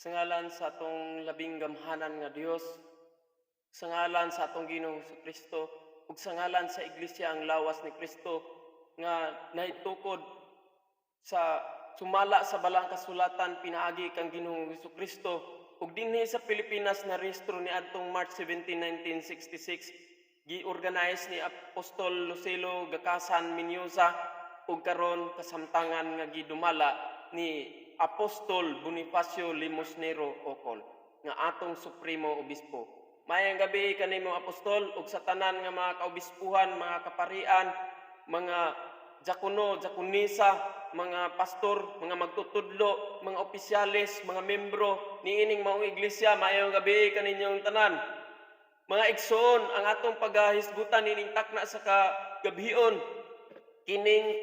Sa ngalan sa atong labing gamhanan nga Dios, sa ngalan sa atong Ginoong Kristo, ug sa ngalan sa Iglesia, ang lawas ni Kristo, nga naitukod sa sumala sa Balaang Kasulatan pinaagi kang Ginoong Kristo ug dinhi sa Pilipinas na rehistro ni adtong March 17, 1966, gi-organize ni Apostol Lucilo Gacasan Mendoza ug karon kasamtangan nga gidumala ni Apostol Bonifacio Limosnero Ocol nga atong Supremo Obispo. Maayong gabi kanimo, Apostol, ug sa tanan nga mga kaobispuhan, mga kaparian, mga diakono, diakonisa, mga pastor, mga magtutudlo, mga opisyales, mga membro niining maong iglesia, maayong gabi kaninyong tanan. Mga igsoon, ang atong paghahisgutan nining takna sa kagabhion kining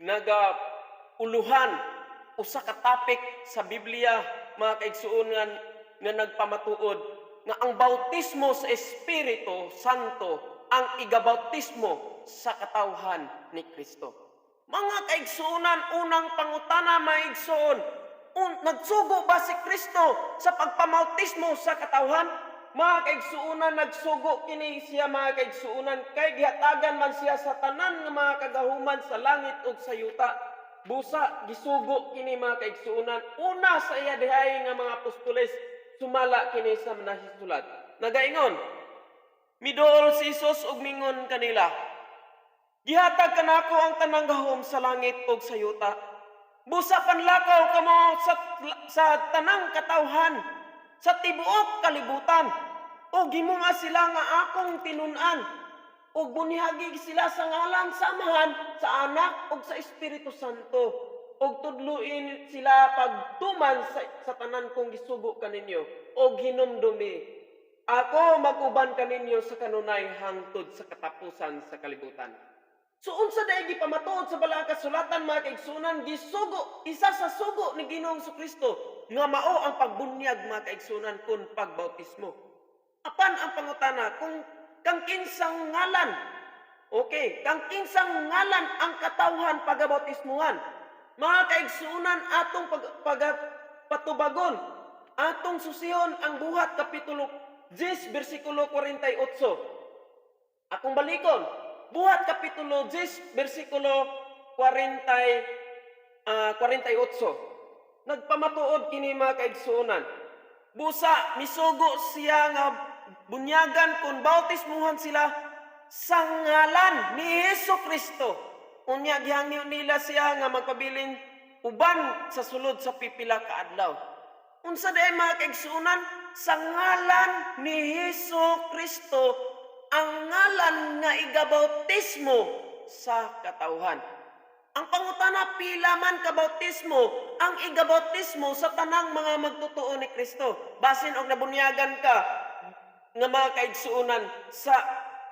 naga uluhan usa ka topic sa Biblia, mga kaigsuon, nga nagpamatuod nga ang bautismo sa Espiritu Santo ang igabautismo sa katawhan ni Kristo. Mga kaigsuonan, unang pangutana, mga igsoon, nagsugo ba si Kristo sa pagpamautismo sa katawhan? Mga kaigsuonan, nagsugo kini siya, mga kaigsuonan, kay gihatagan man siya sa tanan nga mga kagahuman sa langit ug sa yuta. Busa gisugo kini, mga kaigsuonan, una sa iya dihay nga mga apostoles, sumala kini sa nahisulat. Nagaingon, miduol si Jesus ug mingon kanila, "Gihatag kanako ang tanang gahom sa langit ug sa yuta. Busa panlakaw kamo sa tanang katawhan sa tibuok kalibutan ug himuha sila nga akong tinun-an ug bunyagi sila sa ngalan sa Amahan, sa Anak ug sa Espiritu Santo ug tudluin sila pagtuman sa tanan kong gisugo kaninyo, ug hinumdumi, ako mag-uban kaninyo sa kanunay hangtod sa katapusan sa kalibutan." So unsa diay gipamatuod sa Balaang Kasulatan, mga kaigsunan? Gisugo, isa sa sugo ni Ginoong Kristo nga mao ang pagbunyag, mga kaigsunan, kun pagbautismo. Apan ang pangutana kung kang kinsang ngalan. Okay, kang kinsang ngalan ang katawhan pagabautismuhan? Mga kaigsunan, atong pag patubagon, atong susihon ang Buhat kapitulo 10 bersikulo 48. Akong balikon, Buhat kapitulo 10 bersikulo 40 48. Nagpamatuod kini, mga kaigsuonan. Busa misugo siya nga bunyagan kun bautismuhan sila sa ngalan ni Hesus Kristo. Unya gihangyo nila siya nga magpabilin uban sa sulod sa pipila ka adlaw. Unsa diay, mga kaigsuonan? Sa ngalan ni Hesus Kristo, ang ngalan nga igabautismo sa katawhan. Ang pangutana, pila man ka bautismo ang igabautismo sa tanang mga magtotoo ni Kristo? Basin og nabunyagan ka nga, mga kaigsuonan, sa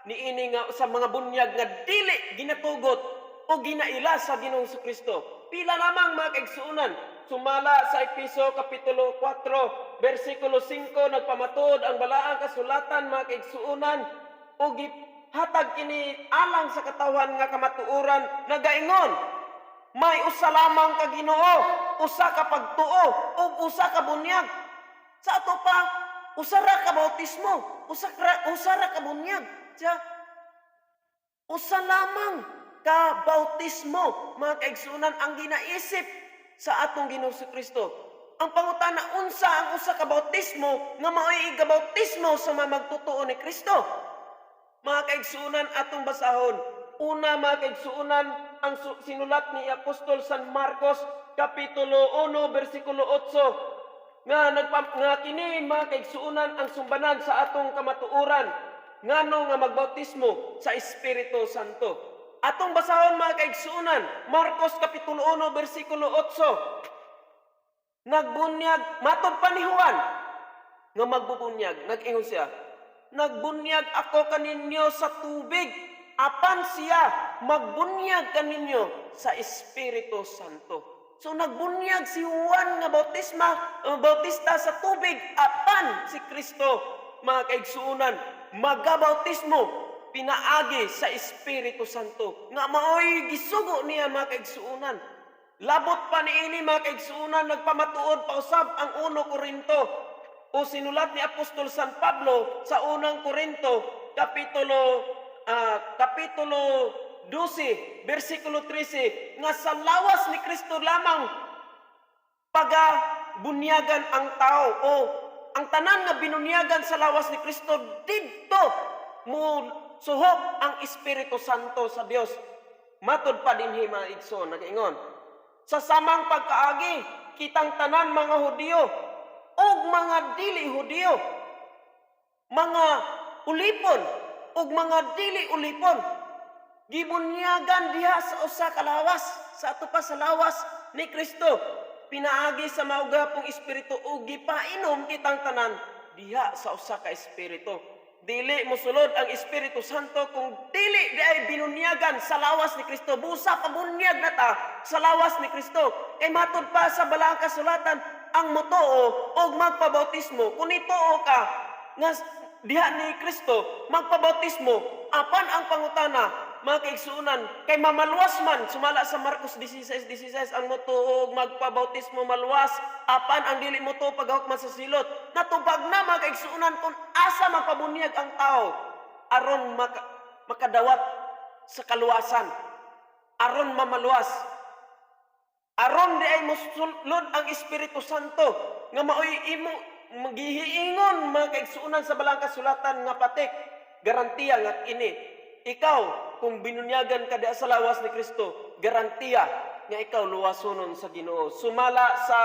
niini nga sa mga bunyag nga dili ginatugot o ginaila sa Ginoong Kristo. Pila lamang, mga kaigsuonan? Sumala sa Efeso kapitulo 4 bersikulo 5, nagpamatuod ang Balaang Kasulatan, mga kaigsuonan, o gihatag kini alang sa katawhan nga kamatuoran, nagaingon, may usa lamang ka Ginoo, usa ka pagtuo ug usa ka bunyag. Sa ato pa, usa ra ka bautismo, usa ra ka bunyag. Siya, usa lamang ka bautismo, mga kaigsunan, ang ginaisip sa atong Ginoong Kristo. Ang pangutana, unsa ang usa ka bautismo nga mao'y igabautismo sa mga magtotoo ni Kristo? Mga kaigsunan, atong basahon. Una, mga kaigsunan, ang sinulat ni Apostol San Marcos kapitulo 1 bersikulo 8 nga kini, mga kaigsuonan, ang sumbanan sa atong kamatuoran ngano nga magbautismo sa Espiritu Santo. Atong basahon, mga kaigsuonan, Marcos kapitulo 1 bersikulo 8. Nagbunyag, matod pa ni Juan nga magbubunyag, nag-ingon siya, "Nagbunyag ako kaninyo sa tubig, apan siya magbunyag kaninyo sa Espiritu Santo." So nagbunyag si Juan nga bautista sa tubig, apan si Kristo, mga kaigsuonan, magabautismo pinaagi sa Espiritu Santo nga maoy gisugo niya, mga kaigsuonan. Labot pa niini, mga kaigsuonan, nagpamatuod pa usab ang 1 Korinto o sinulat ni Apostol San Pablo sa Unang Korinto kapitulo 12 bersikulo 13 nga sa lawas ni Kristo lamang paga bunyagan ang tao o ang tanan nga binunyagan sa lawas ni Kristo, didto mo suhop ang Espiritu Santo sa Dios. Matod pa dinhi, mga igsoon, nagaingon, sa samang pagkaagi, kitang tanan, mga Hudiyo ug mga dili Hudiyo, mga ulipon ug mga dili ulipon, gibunyagan diha sa usa ka lawas, sa ato pa sa lawas ni Kristo, pinaagi sa mao gihapong Espiritu, ug gipainom kitang tanan diha sa usa ka espiritu. Dili mosulod ang Espiritu Santo kung dili di ay binunyagan sa lawas ni Kristo. Busa pabunyag na ta sa lawas ni Kristo. Kay matud pa sa Balaang Kasulatan, ang motuo og magpabautismo, kung nituo ka nga diha ni Kristo, magpabautismo, apan ang pangutana, mga kaigsuonan, kay mamaluwas man, sumala sa Marcos 16:16, ang motuo og magpabautismo maluwas, apan ang dili motuo pagahukman sa silot. Natubag na, mga kaigsuonan, kung asa magpabunyag ang tao aron makadawat sa kaluwasan, aron mamaluwas, aron di ay mosulod ang Espiritu Santo nga maoy imo magihiingon, mga kaigsuonan, sa Balaang Kasulatan nga patik garantiya nga ini ikaw, kung binunyagan ka diha sa lawas ni Kristo, garantiya nga ikaw luwasonon sa Ginoo. Sumala sa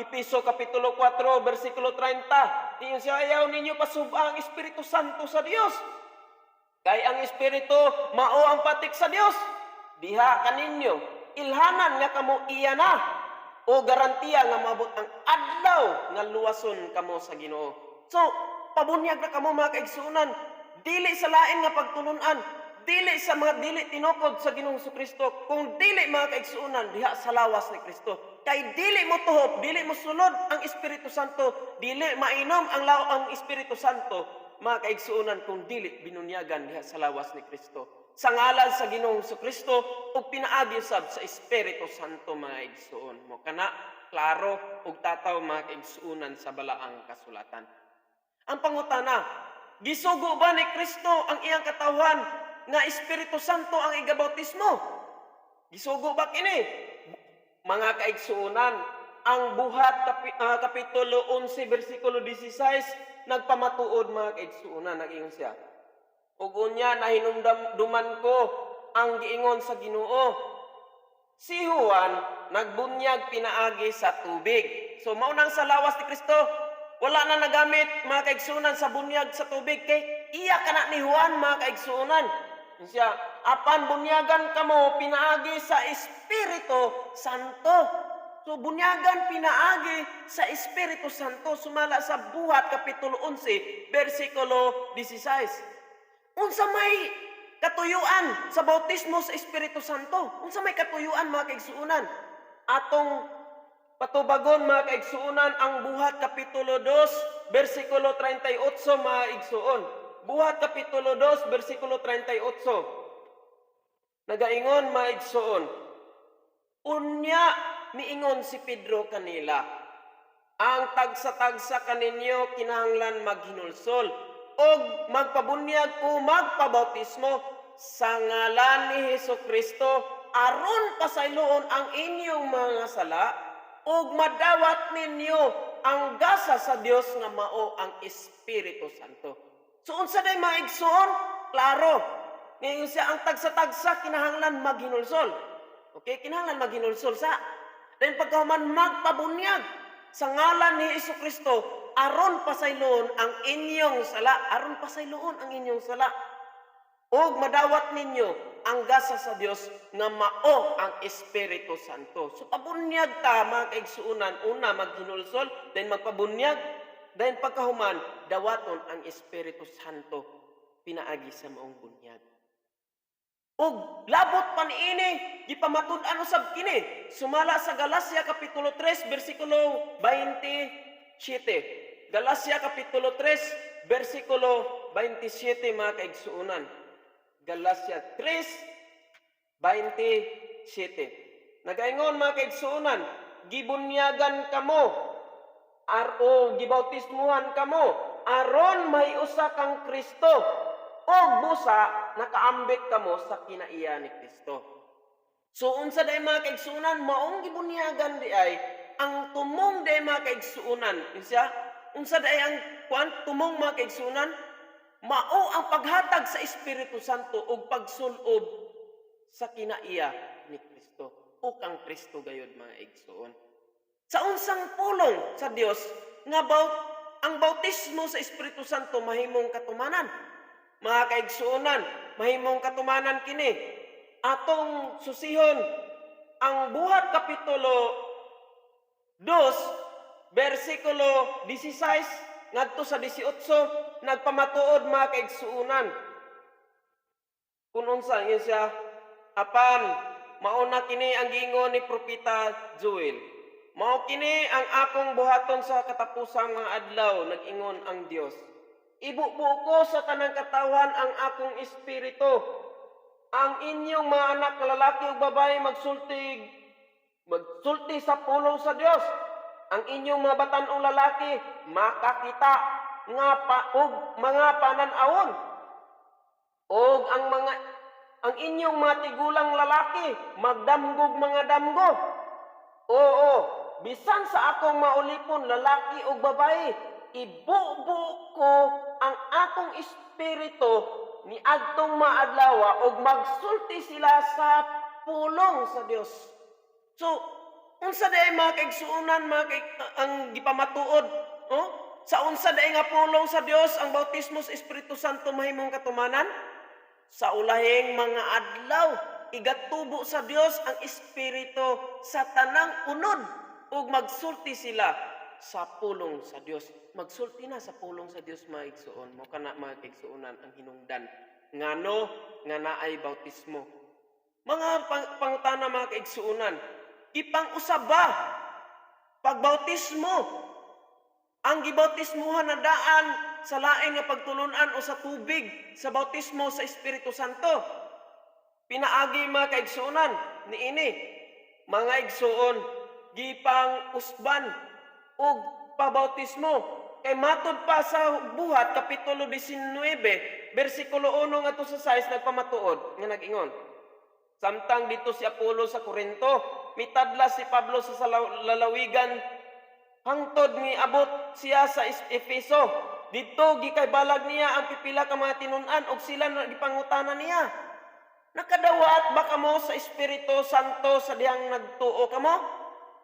Epeso kapitulo 4 bersikulo 30, ingon siya, "Ayaw ninyo pasub-a ang Espiritu Santo sa Dios. Kay ang Espiritu mao ang patik sa Dios diha kaninyo, ilhanan nga kamo iya na o garantiya nga maabot ang adlaw nga luwason kamo sa Ginoo." So, pabunyag na kamo, mga kaigsuonan, dili sa lain nga pagtulunan, dili sa mga dili tinukod sa Ginoong Kristo, kung dili, mga kaigsuonan, diha sa lawas ni Kristo. Kay dili mo tuhop, dili mo sulod ang Espiritu Santo, dili mainom ang Espiritu Santo, mga kaigsuonan, kung dili binunyagan diha sa lawas ni Kristo, sa ngalan sa Ginoong Kristo ug pinaagi usab sa Espiritu Santo, mga igsuon. Mo kana klaro ug tataw, mga kaigsuonan, sa Balaang Kasulatan. Ang pangutana, gisugo ba ni Kristo ang iyang katawhan nga Espiritu Santo ang igabautismo? Gisugo ba kini? Mga kaigsuonan, ang Buhat kapitulo 11 bersikulo 16 nagpamatuod, mga kaigsuonan, nag-ingon siya, "Ug unya nahinumduman ko ang giingon sa Ginoo. Si Juan nagbunyag pinaagi sa tubig." So mao nang sa lawas ni Kristo, wala na nagamit, mga kaigsuonan, sa bunyag sa tubig kay iya kana ni Juan, mga kaigsuonan. Siya, "Apan bunyagan kamo pinaagi sa Espiritu Santo." So bunyagan pinaagi sa Espiritu Santo sumala sa Buhat kapitulo 11 bersikulo 16. Unsa may katuyuan sa bautismo sa Espiritu Santo? Unsa may katuyuan, mga kaigsuonan? Atong patubagon, mga kaigsuonan, ang Buhat kapitulo 2 bersikulo 38, mga igsuon. Buhat kapitulo 2 bersikulo 38. Nagaingon, mga igsuon, "Unya miingon si Pedro kanila, 'Ang tagsa-tagsa kaninyo kinahanglan maghinulsol og magpabunyag o magpabautismo sa ngalan ni Hesus Kristo aron pasayloon ang inyong mga sala ug madawat ninyo ang gasa sa Dios nga mao ang Espiritu Santo.'" So unsa day, mga igsoon? Klaro. Ngayon siya, ang tagsa-tagsa kinahanglan maghinulsol. Okay, kinahanglan maghinulsol sa. Then pagkahuman, magpabunyag sa ngalan ni Hesus Kristo aron pasayloon ang inyong sala, aron pasayloon ang inyong sala. Ug madawat ninyo ang gasa sa Dios nga mao ang Espiritu Santo. So pabunyag ta, mga kaigsuonan, una maghinulsol, then magpabunyag, then pagkahuman dawaton ang Espiritu Santo pinaagi sa maong bunyag. Ug labot pa niini, gipamatud-an usab kini sumala sa Galacia kapitulo 3 bersikulo 27. Galacia kapitulo 3 bersikulo 27, mga kaigsuonan. Galacia 3:27. Nagaingon, mga kaigsuonan, gibunyagan kamo ar o gibautismuhan kamo aron mahiusa kang Kristo og busa nakaambit kamo sa kinaiya ni Kristo. So unsa day, mga kaigsuonan, maong gibunyagan di ay ang tumong day, mga kaigsuonan? Unsa unsa day ang kuan tumong, mga kaigsuonan? Mao ang paghatag sa Espiritu Santo ug pagsulob sa kinaiya ni Kristo o kang Kristo gayud, mga igsuon. Sa unsang pulong sa Dios nga ang bautismo sa Espiritu Santo mahimong katumanan? Mga kaigsuonan, mahimong katumanan kini. Atong susihon ang Buhat kapitulo 2 bersikulo 16 ngadto sa 18, nagpamatuod, mga kaigsuonan, kung unsa nga siya. Apan mauna kini ang giingon ni Propeta Joel: "Mao kini ang akong buhaton sa katapusang mga adlaw, nag-ingon ang Dios. Ibubo ko sa tanang katawhan ang akong espiritu. Ang inyong mga anak nga lalaki ug babae magsulti magsulti sa pulong sa Dios. Ang inyong mga batan-ong lalaki makakita nga pa og mga panan-awon. Og ang inyong mga tigulang lalaki magdamgog mga damgo. Oo, bisan sa akong maulipon lalaki ug babae, ibubo ko ang akong espiritu ni adtong maadlawa ug magsulti sila sa pulong sa Dios." So, unsa diay, mga kaigsuonan, ang gipamatuod, oh? Sa unsa diay nga pulong sa Dios ang bautismo sa Espiritu Santo mahimong katumanan? Sa ulahing mga adlaw, igatubo sa Dios ang Espiritu sa tanang unod ug magsulti sila sa pulong sa Dios. Magsulti na sa pulong sa Dios, mga igsuon. Mao kana, mga kaigsuonan, ang hinungdan ngano nga naay bautismo. Mga pangutana, mga kaigsuonan, gipang-usab ba pagbautismo ang gibautismuhan na daan sa lain nga pagtulunan o sa tubig sa bautismo sa Espiritu Santo? Pinaagi, mga kaigsuonan, niini. Mga igsuon, gipang usban og pabautismo kay matud pa sa Buhat kapitulo 19 bersikulo 1 ngadto sa 6, nagpamatuod nga nag-ingon: Samtang didto si Apollo sa Corinto, mitadla si Pablo sa lalawigan hangtod miabot siya sa Efeso. Didto gikay balag niya ang pipila ka mga tinun-an ug sila na gipangutana niya: "Nakadawat ba kamo sa Espiritu Santo sa dihang nagtuo kamo?"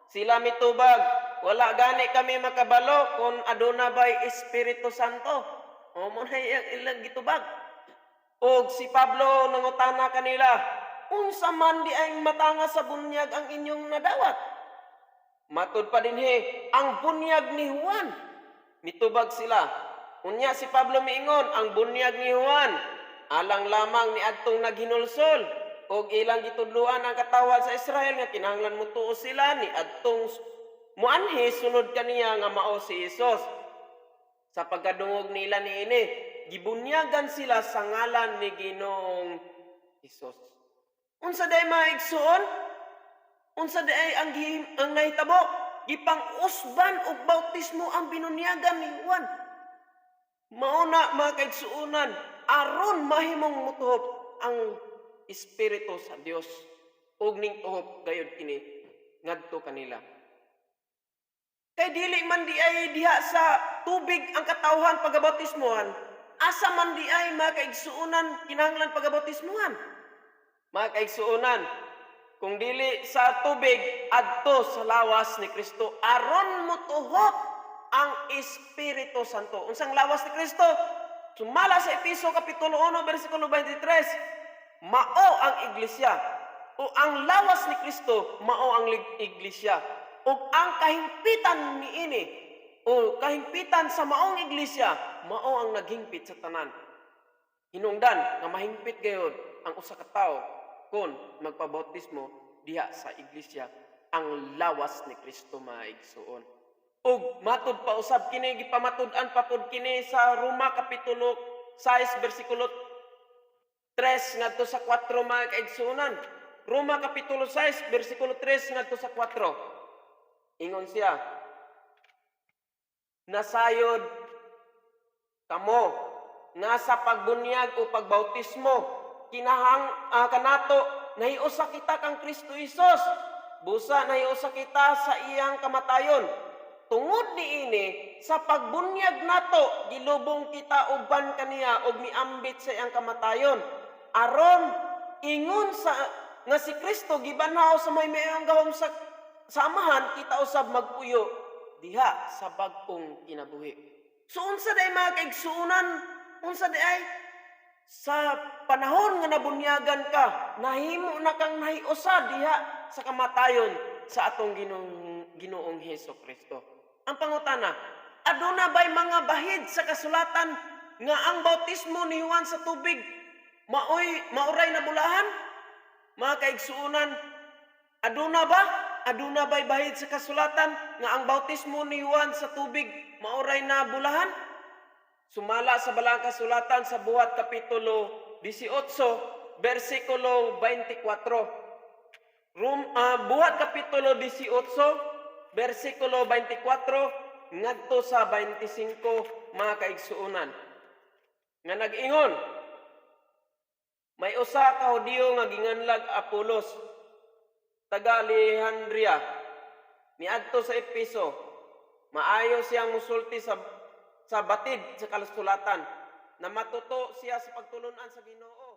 Sila mitubag, "Wala gani kami makabalo kung aduna bay Espiritu Santo." O mao na iyang ilang gitubag. Og si Pablo nangutana kanila, "Unsa man di ay matanga sa bunyag ang inyong nadawat?" Matud pa dinhi, "Ang bunyag ni Juan." Mitubag sila. Unya si Pablo miingon, "Ang bunyag ni Juan alang lamang ni adtong naghinulsol og ilang gitudloan ang katawhan sa Israel nga kinahanglan motuo sila ni adtong muanhi sunod kaniya nga mao si Jesus." Sa pagkadungog nila niini, gibunyagan sila sa ngalan ni Ginoong Hesus. Unsa day, mga igsuon? Unsa day ang nahitabo? Gipang-usban og bautismo ang binunyagan ni Juan. Mao na, mga kaigsuonan, aron mahimong mutuhop ang Espiritu sa Dios ug ning tuhop gayud kini ngadto kanila. Kay dili man di ay diha sa tubig ang katawhan pagabautismuhan, asa man di ay, mga kaigsuonan, kinahanglan pagabautismuhan? Mga kaigsuonan, kung dili sa tubig, adto sa lawas ni Kristo aron motuhop ang Espiritu Santo. Unsang lawas ni Kristo? Sumala sa Efeso kapitulo 1 bersikulo 23, mao ang iglesia o ang lawas ni Kristo mao ang iglesia. Ug ang kahingpitan niini o kahingpitan sa maong iglesia mao ang naghingpit sa tanan. Hinungdan nga mahingpit gayud ang usa ka tawo kung magpabautismo diha sa iglesia, ang lawas ni Kristo, mga igsuon. Ug matud pa usab kini, gipamatud-an pa pud kini sa Roma kapitulo 6 bersikulo 3 ngadto sa 4, mga kaigsuonan. Roma kapitulo 6 bersikulo 3 ngadto sa 4. Ingon siya, "Nasayod kamo nga sa pagbunyag o pagbautismo kinahang kanato nahiusa kita kang Kristo Hesus. Busa nahiusa kita sa iyang kamatayon. Tungod niini, sa pagbunyag nato gilubong kita uban kaniya ug miambit sa iyang kamatayon, aron ingon sa nga si Kristo gibanhaw sa may maayong gahom sa Amahan, kita usab magpuyo diha sa bag-ong kinabuhi." So unsa day, mga kaigsuonan? Unsa diay? Sa panahon nga nabunyagan ka, nahimo na kang nahiusa diha sa kamatayon sa atong Ginoong Heso Kristo. Ang pangutana, aduna ba'y mga bahid sa kasulatan nga ang bautismo ni Juan sa tubig maoy mauray na bulahan? Mga kaigsuonan, aduna ba? Aduna ba'y bahid sa kasulatan nga ang bautismo ni Juan sa tubig mauray na bulahan? Sumala sa Balaang Kasulatan sa Buhat Kapitulo 18, versikulo 24. Buhat Kapitulo 18, versikulo 24 ngadto sa 25, mga kaigsuonan. Nga nag-ingon, "May usa ka Hudiyo nga ginganlag Apolos, taga Alejandria, niadto sa Epeso. Maayo siyang musulti sa batid sa kasulatan. Na matuto siya sa pagtulunan sa Ginoo."